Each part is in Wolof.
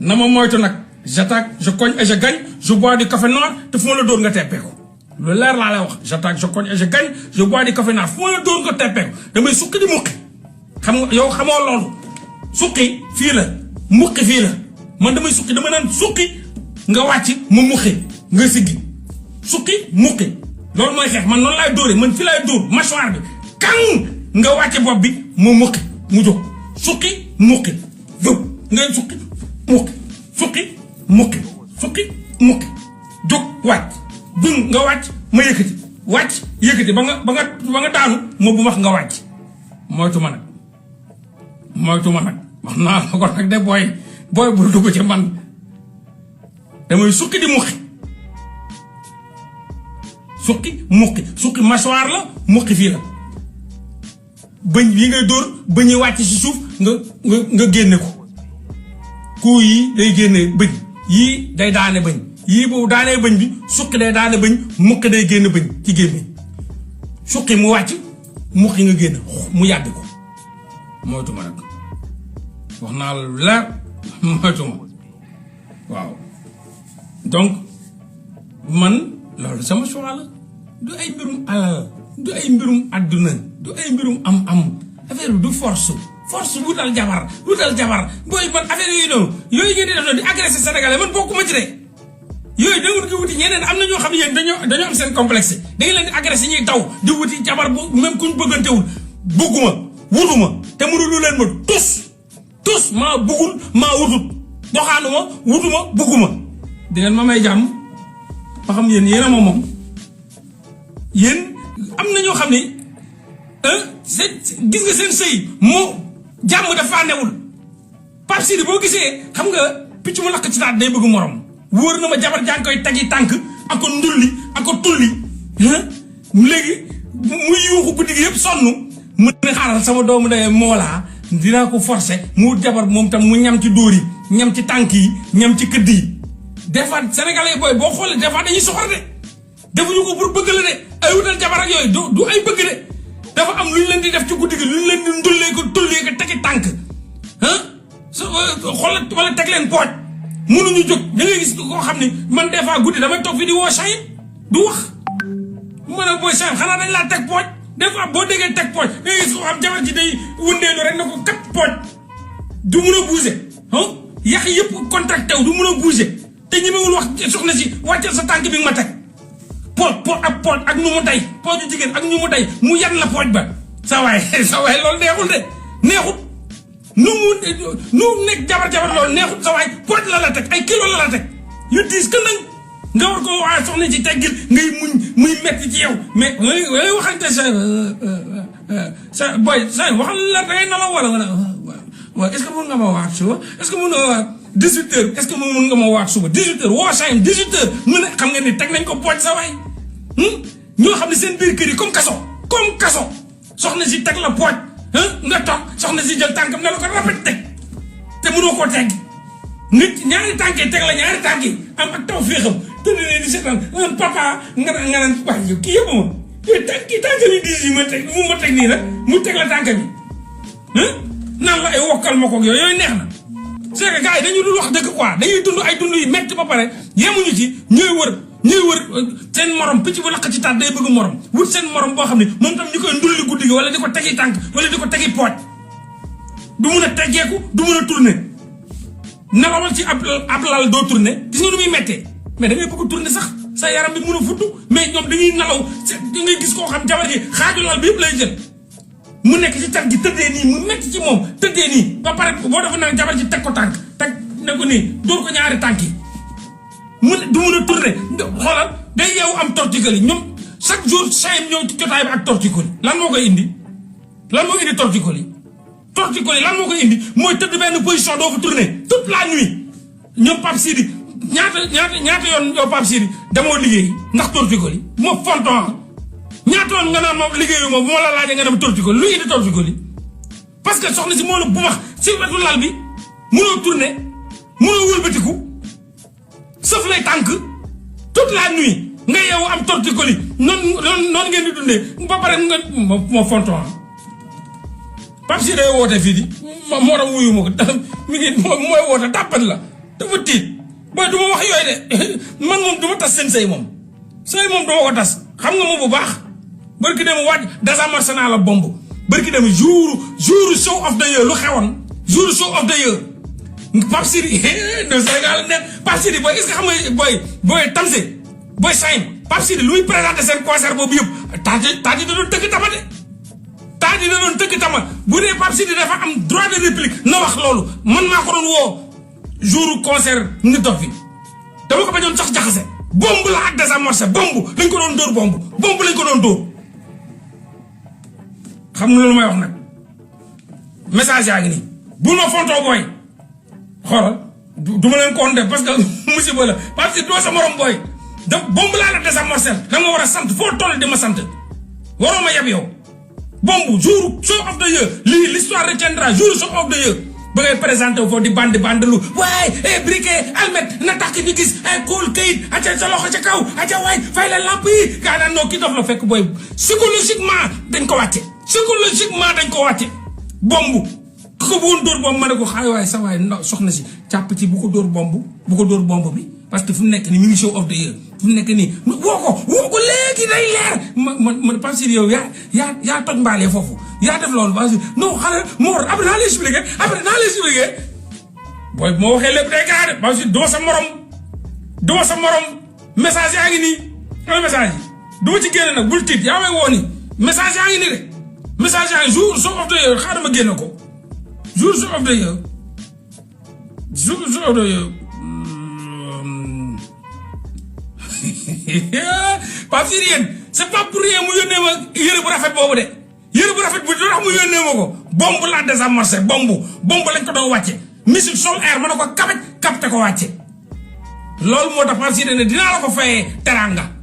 na ma moytu nag j'attaque je cogne et je gagne je bois du café noir te fu ma la dóor nga teppee ko lu leer laa lay wax j'attaque je cogne et je gagne je bois du café noir fu ma la dóor nga teppee ko damay suqi di muqi xam nga yow xamoo loolu suqi fii la muqi fii la man damay suqi dama naan suqi nga wàcc mu muqi nga siggi suqi muqi loolu mooy xeex man noonu laay dóoree man fi laay dóor mâchoire bi kan nga wàcce bopp bi mu muqi mu jóg suqi muqi jóg ngay suqi muqi suqi muqi suqi muqi jóg wàcc dun nga wàcc ma yëkkati wàcc yëkkati ba nga daanu ma bu wax nga wàcc moytu ma nag wax naa la ko nag de booy bu dugg ci man damay suqi di muqi suqi mâchoire la muqi fii la bëñ yi ngay dóor bëñi wàcc ci suuf nga génne ko ku yi day génne bëñ yii day daane bëñ yii boobu daanee bëñ bi suqi day daane bëñ muqi day génn bëñ ci gémmiñ suqi mu wàcc muqi nga génn mu yàdd ko moytu ma nag wax naa la leer moytu ma waaw donc man loolu sama choix la du ay mbirum alal du ay mbirum adduna du ay mbirum am affaire bi du force wutal jabar booy man affaire yooyu noonu yooyu ngeen di def noonu di agressé sénégalais man bokkuma ci de yooyu da nga ko wuti ñeneen am na ñoo xam ne yéen dañoo am seen complexe da nga leen di agressé ñuy daw di wuti jabar bu même kuñ bëggantewul bugguma wutuma te mënulu leen ma tus maa buggul maa wutut doxaanuma wutuma bugguma di ngeen ma may jàmm ba xam yéen yéen a ma moom yéen am na ñoo xam ne gis nga seen sëy moo jàmm dafa newul Pape Sidi boo gisee xam nga picc mu lakk ci taat day bëgg morom wóor na ma jabar jaa ngi koy tegi tànk ak ko ndulli ak ko tulli léegi muy yuuxu guddi gi yëpp sonn mu ne xaaral sama doomu day moolaa dinaa ko forcer mu wut jabar moom tam mu ñam ci dóor yi ñam ci tànk yi ñam ci këdd yi des fois sénégalais booy boo xoolee des fois dañuy soxor de defuñu ko pour bëgg la de ay wutal jabar ak yooyu du ay bëgg de dafa am lu ñu leen di def ci guddi gi lu ñu leen di ndullee ko tullee ko tegi tànk xoolal wala teg leen pooj mënuñu jóg da ngay gis koo xam ni man des fois guddi damay toog fi di woo Chahine du wax mu ne booy Chahine xanaa dañ laa teg pooj des fois boo déggee teg pooj da ngay gis koo xam jabar ji day wundeelu rek na ko kat pooj du mun a bouger yax yëpp contracté wu du mun a bouger te ñemewul wax soxna si wàccal sa tànk bi nga ma teg pooj ak nu mu day pooju jigéen ak ñu mu day mu yan la pooj ba sa waay loolu neexul de neexut nu nekk jabar loolu neexut sa waay pooj la teg ay kilo la teg yu diis que nag nga war ko waa soxna ci teggil ngay muñ muy metti ci yow mais way waxante sa boy sa waxal la dangay nalaw wala waaw est-ce que mën nga ma waat suba est-ce que mën nga waat 18 heures est-ce que mën nga ma waat suba 18 heures woo Chahine 18 heures mu ne xam nga ni teg nañ ko pooj sa waay ñoo xam ne seen biir kër yi comme kaso soxna si teg la pooj nga toog soxna si jël tànkam ne la ko rafet teg te mënoo koo teg nit ñaari tànk yi teg la ñaari tànk yi am ak taw féexam te ne leen di seetaan papa nga naan wax yow kii yëpp ma yooyu tànk yi diis yi ma teg nii nag mu teg la tànk bi naan la ay wokkal ma ko yooyu neex na c'est que gars yi dañu dul wax dëgg quoi dañuy dund ay dund yu metti ba pare yemuñu ci ñooy wër seen morom picc bu lakk ci taat day bëgg morom wut seen morom boo xam ne moom tam ñu koy ndulli guddi gi wala di ko tegi tànk wala di ko tegi pooj du mun a teggeeku du mun a tourner nelawal ci ab lal doo tourner gis nga nu muy mettee mais da ngay bëgg tourner sax sa yaram bi mun a fudd mais ñoom dañuy nelaw da ngay gis koo xam jabar gi xaaju lal bi yëpp lay jël mu nekk ci cat gi tëddee nii mu metti ci moom tëddee nii ba pare boo defa nag jabar ji teg ko tànk teg ne ko nii dóor ko ñaari tànk yi du mun a tourner xoolal day yeewu am torticolis yi ñoom chaque jour Chahine ñëw ci jotaay bi ak torticolis lan moo koy indi torticolis lan moo koy indi mooy tëdd benn position doo fa tourner toute la nuit ñoom Pape Sidi ñaata yoon yow Pape Sidi damoo liggéey ndax torticolis moo fonton ñaata yoon nga naan moom liggéeyu moom bu ma la laajee nga dem torticolis lu indi torticolis parce que soxna si moo la bu wax si wetu lal bi mënoo tourner mënoo wëlbatiku sauf lay tànk toute la nuit nga yeewu am torticolis noonu ngeen di dundee ba pare nga moo fonton Pape Sidi day woote fii di moo tax wuyu ma ko mi ngi mooy woote tàppat la dafa tiit booy du ma wax yooyu de man moom du ma tas seen sëy moom duma ko tas xam nga moom bu baax bërki dem waaj désamorcé naa la bomb bërki dem jour show of the year lu xewoon jour show of the year Pape Sidi no Sénégal ne Pape Sidi booy est-ce que xam nga booy Tamsir booy Saïm Pape Sidi lu muy présenté seen concert boobu yëpp taati da doon tëgg tama de taati da doon tëgg tama bu dee Pape Sidi dafa am droit de réplique na wax loolu man maa ko doon woo jour concert nga dof bi dama ko bañoon sax jaxase bomb la ak désamorcé bomb lañ ko doon dóor bomb lañ ko doon dóor xam nga loolu may wax nag message yaa ngi nii bul ma fontoo booy xoolal du ma leen koon def parce que musiba la parce que doo sa morom booy da bomb laa la désamorcé da nga war a sant foo toll di ma sant waroo ma yab yow bomb jour show of the year lii l'histoire retiendra jour show of the year ba ngay présenté wu foofu di bande lu waaye briquet almet na takk ñu gis kóol kayit aca sa loxo ca kaw aca waay fay la lamp yi gaa naan noo kii dof la fekk booy psychologiquement dañ ko wàcce bomb ko bëggoon dóor bomb ma ne ko xaay waay sa waay soxna si càpp ci bu ko dóor bomb bi parce que fu mu nekk ni mi ngi show of the year fu mu nekk nii woo ko léegi day leer ma Pape Sidi yow yaa toj mbaalee foofu yaa def loolu parce que non xale Mor après naa lay expliqué booy moo waxee lépp day gaa de parce que doo sa morom message yaa ngi nii am message yi duma ci génne nag bul tiit yaa may woo ni message yaa ngi nii de message yaa ngi jour show of the year xaaral ma génne ko jour show of the year Pape Sidi yéen c'est pas pour rien mu yónnee ma yëre bu rafet boobu de yëre bu rafet bu doon tax mu yónnee ma ko bomb la désamorcé bomb lañ ko doon wàcce missile sol air ma ne ko capté ko wàcce loolu moo tax Pape Sidi ne dinaa la ko fayee teranga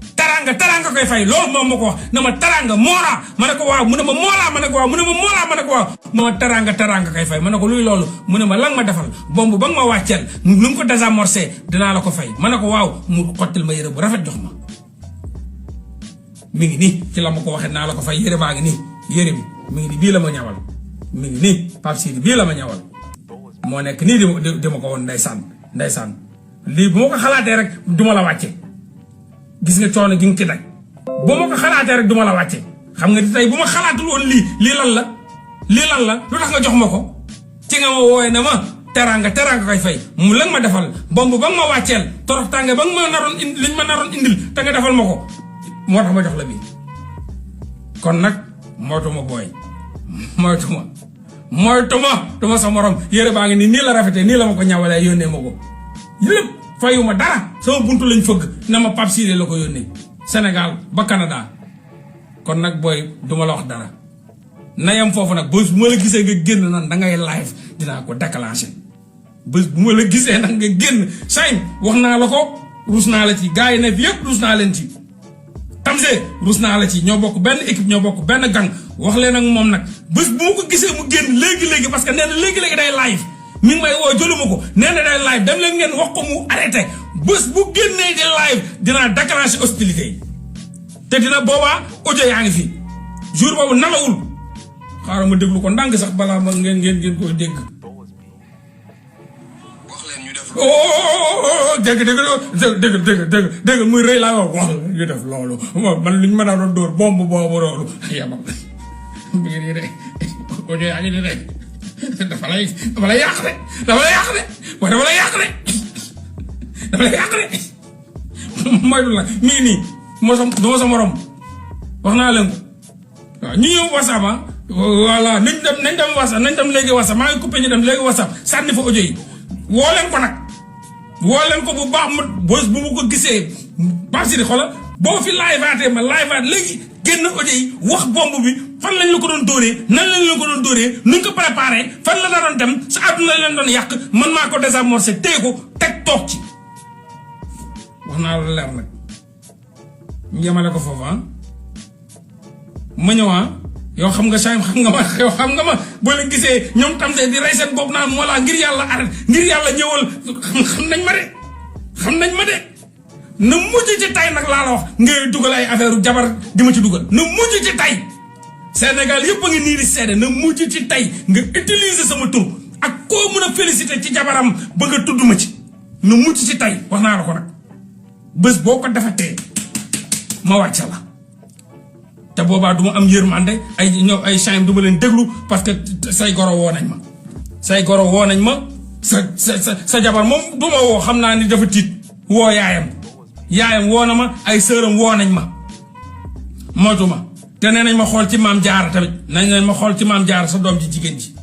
koy fay loolu moom ma ko wax na ma teranga moora ma ne ko waaw mu ne ma moolaa ma ne ko waaw mu ne ma moolaa ma ne ko waaw ma teranga koy fay ma ne ko luy loolu mu ne ma lang ma defal bomb ba nga ma wàcceel lu mu ko désamorcé dinaa la ko fay ma ne ko waaw mu xottil ma yëre bu rafet jox ma mi ngi nii ci la ma ko waxee naa la ko fay yëre baa ngi nii yëre bi mi ngi nii bii la ma ñawal mi ngi nii Pape Sidi bii la ma ñawal moo nekk nii di ma ko woon ndeysaan lii bu ma ko xalaatee rek duma la wàcce gis nga coono gi nga ci daj bu ma ko xalaatee rek duma la wàcce xam nga tey bu ma xalaatul woon lii lan la lu tax nga jox ma ko ci nga ma wooye na ma teranga koy fay mu la nga ma defal bomb ba nga ma wàcceel torox tànge ba nga ma naroon liñ ma naroon indil te nga defal ma ko moo tax ma jox la bii kon nag moytuma booy moytuma sa morom yére baa ngi nii la rafetee nii la ma ko ñawalee yónnee ma ko lépp fayuma dara sama buntu lañ fëgg na ma Pape Sidi la ko yónnee Sénégal ba Canada kon nag booy duma la wax dara nayam foofu nag bés bu ma la gisee nga génn nan da ngay live dinaa ko déclencher bés bu ma la gisee nag nga génn Saïm wax naa la ko ruus naa la ci gars yi ne fi yëpp ruus naa leen ci Tamsir ruus naa la ci ñoo bokk benn équipe ñoo bokk benn gang wax leen ak moom nag bés bu ma ko gisee mu génn léegi parce que nee na léegi day live mi ngi may woo jëluma ko nee na day live dem leen ngeen wax ko mu arrêté bés bu génnee di live dinaa déclencher hostilité yi te dina boobaa audio yaa ngi fi jour boobu nalawul xaaral ma déglu ko ndànk sax balaa ma ngeen koy dégg. dégg muy rëy laa wax ñu def loolu man liñ mën a doon dóor bomb boobu loolu yabam mi ngi nii de audio yaa ngi nii de dafa lay yàq de moytu la mi ngi nii duma sa morom wax naa leen ko waaw ñu ñëw WhatsApp voilà nañ dem WhatsApp nañ dem léegi WhatsApp maa ngi coupé ñu dem léegi WhatsApp sànni fa audio yi woo leen ko nag woo leen ko bu baax ma bés bu ma ko gisee Pape Sidi xoolal boo fi live-aatee ma live-aat léegi génn audio yi wax bomb bi fan lañ la ko doon dóoree nan lañ la ko doon dóoree nuñ ko préparé fan la doon dem sa àdduna leen doon yàq man maa ko désamorcé téye ko teg toog ci wax naa la leer nag ñu yemale ko foofu ma ñëw yow xam nga Saïm xam nga ma boo leen gisee ñoom Tamsir di rey seen bopp naan moo laa ngir yàlla arrêt ngir yàlla ñëwal xam nañ ma de na mujj ci tay nag laa la wax ngay dugal ay affaire jabar di ma ci dugal na mujj ci tay Sénégal yëpp a ngi nii di seede na mujj ci tay nga utiliser sama tur ak koo mën a féliciter ci jabaram ba nga tudd ma ci nu mucc ci tey wax naa la ko nag bés boo ko defatee ma wàcce la te boobaa du ma am yërmande ay chaim du ma leen déglu parce que say goro woo nañ ma say goro woo nañ ma sa jabar moom du ma woo xam naa ni dafa tiit woo yaayam woo na ma ay sëram woo nañ ma moytu ma te nee nañ ma xool ci maam jaara tamit nañ ma xool ci maam jaara sa doom ji jigéen ji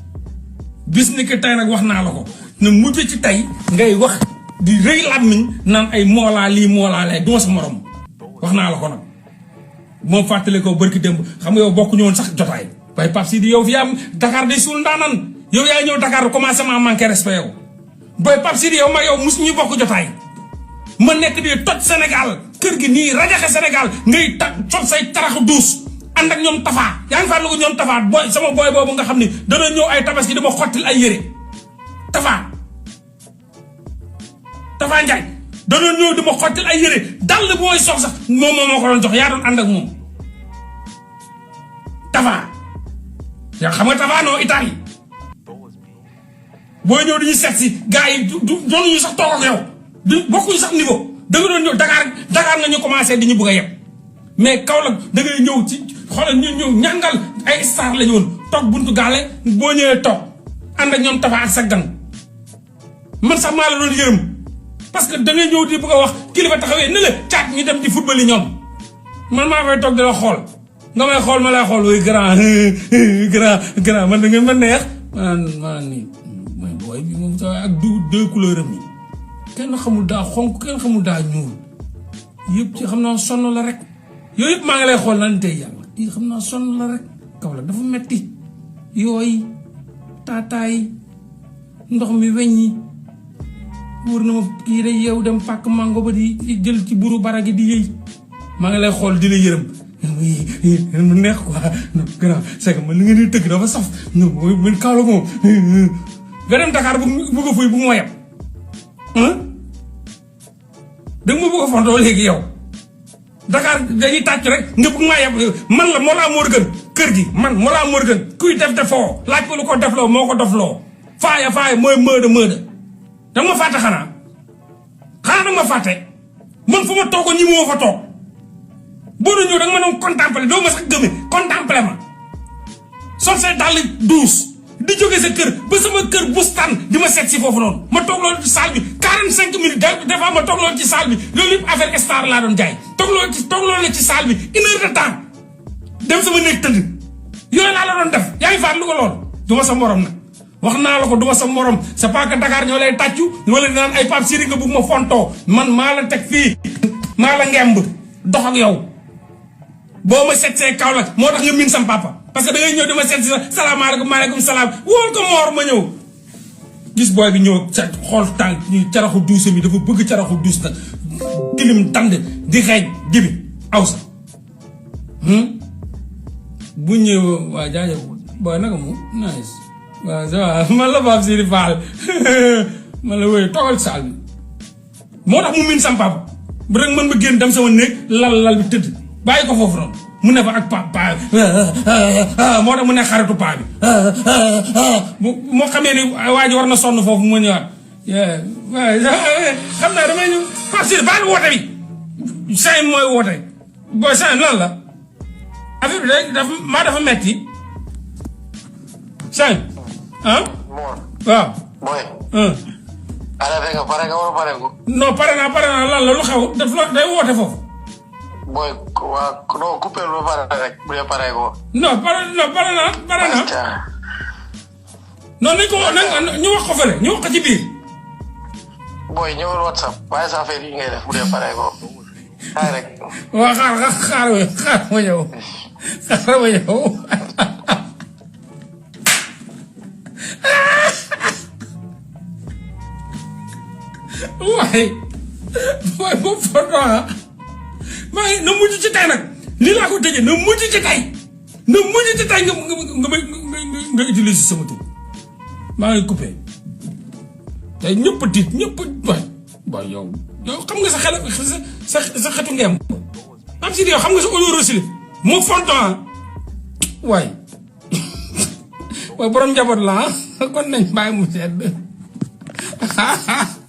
bis ni que tey nag wax naa la ko ne mujj ci tey ngay wax di rëy làmmiñ naan ay moolaa lii moolaa lee duma sa morom wax naa la ko nag moom fàttale ko bërki démb xam nga yow bokku ñëwoon sax jotaay waaye Pape Sidi yow fi am Dakar day suul ndaanan yow yaay ñëw Dakar commencé maa manqué respect yow booy Pape Sidi yow ma yow mus ñu bokk jotaay ma nekk di toj Sénégal kër gi nii rajaxe Sénégal ngay toj say taraxu duus ànd ak ñoom Tafa yaa ngi fàttaliku ñoom Tafa booy sama booy boobu nga xam ni dana ñëw ay tabaski dama xottil ay yére Tafa Ndiaye dana ñëw dama xottil ay yére dal bu mooy sox sax moom moo ko doon jox yaa doon ànd ak moom Tafa yaa xam nga Tafa non Italie booy ñëw di ñu seet si gars yi doon ñu sax toog ak yow du bokkuñu sax niveau da nga doon ñëw Dakar nga ñu commencé di ñu bëgg a yeb mais Kaolack da ngay ñëw ci xoolal ñu ñëw ñàngal ay star la ñu woon toog buntu gaale boo ñëwee toog ànd ak ñoom Tafa ak sa gan man sax maa la doon yërëm parce que da ngay ñëw di bëgg a wax kilifa taxawee ne la caat ñu dem di football yi ñoom man maa fay toog di la xool nga may xool ma lay xool wuy grand man da ngeen ma neex maanaam nii mooy booy bi moom sa ak deux couleurs am yi kenn xamul daa xonk kenn xamul daa ñuul yëpp ci xam naa sonn la rek yooyu yëpp maa ngi lay xool naan tey yàlla yi xam naa sonn la rek Kaolack dafa metti yooyu taataay ndox mi weñ yi wóor na ma kii day yeew dem pàkk mango ba di jël ci buru bara gi di yëy maa ngi lay xool di la yërëm mu neex quoi non grand c'est que man li ngeen di tëgg dafa saf non man Kaolack moom nga dem Dakar bu nga fuy bu ma yeb danga ma bëgg a fontoo léegi yow Dakar dañuy tàcc rek nga bëgg maa yeb man la Mollah Morgun kër gi man Mollah Morgun kuy defoo laaj ko lu ko defloo moo ko dofloo faaya mooy mëda danga ma fàtte xanaa danga ma fàtte man fu ma toogoon ñi moo fa toog boo doon ñëw danga ma doon contempler doo ma sax gëme contempler ma sol say dàll douce di jóge sa kër ba sama kër bustaan di ma seet si foofu noonu ma toog loolu ci salle bi 45 minutes des fois ma toog loolu ci salle bi loolu yëpp affaire star laa doon jaay toog loolu ci salle bi 1 heure de temps dem sama néeg tëdd yooyu laa la doon def yaa ngi faat lu ko loolu du ma sa morom nag wax naa la ko du ma sa morom c'est pas que Dakar ñoo lay tàccu wala dinaan ay Pape Sidi nga bugg ma fontoo man maa la teg fii maa la ngemb dox ak yow boo ma seet see Kaolack moo tax nga miin sam papa parce que da ngay ñëw di ma seet si salaamaaleykum maaleykum salaam wóor ko moor ma ñëw gis booy bi ñëw ca xool tànk ñu caraxu duus mi dafa bëgg caraxu duus nag tilim tand di xeeñ dibi aw sa bu ñëw waa jaajëf booy naka mu nice waaw ça va man la Pape Sidi Fall man la wéy toogal saal bi moo tax mu miin sam papa bu rek man ma génn dem sama néeg lal bi tëdd bàyyi ko foofu noonu mu ne fa ak paa moo tax mu ne xaritu paa bi moo xamee ni waa ji war na sonn foofu mu ñëwaat xam naa damay ñëw Pape Sidi bàyyi woote bi Saint mooy woote booy Saint lan la affaire bi dafa metti Saint waaw boy arrêté nga pare nga wala pare ko non pare naa lan la lu xew daf la day woote foofu boy waa non coupé ba pare rek bu dee pare ko non pare naa non nañ ko ñu wax ko fële ñu wax ko ci biir boy ñëwal WhatsApp waaye sa affaire yi ngay def bu dee pare ko xaar rek waa xaar ma ñëw waaye boobu foto maa ngi na mujj ci tey nag lii laa ko tëjee na mujj ci tey nga utiliser sama tur maa ngi coupé tey ñëpp tiit ñëpp waay yow xam nga sa xel sa xetu ngeem am si yow xam nga sa audio reçu moo fonton waay borom njaboot la kon nañ bàyyi mu sedd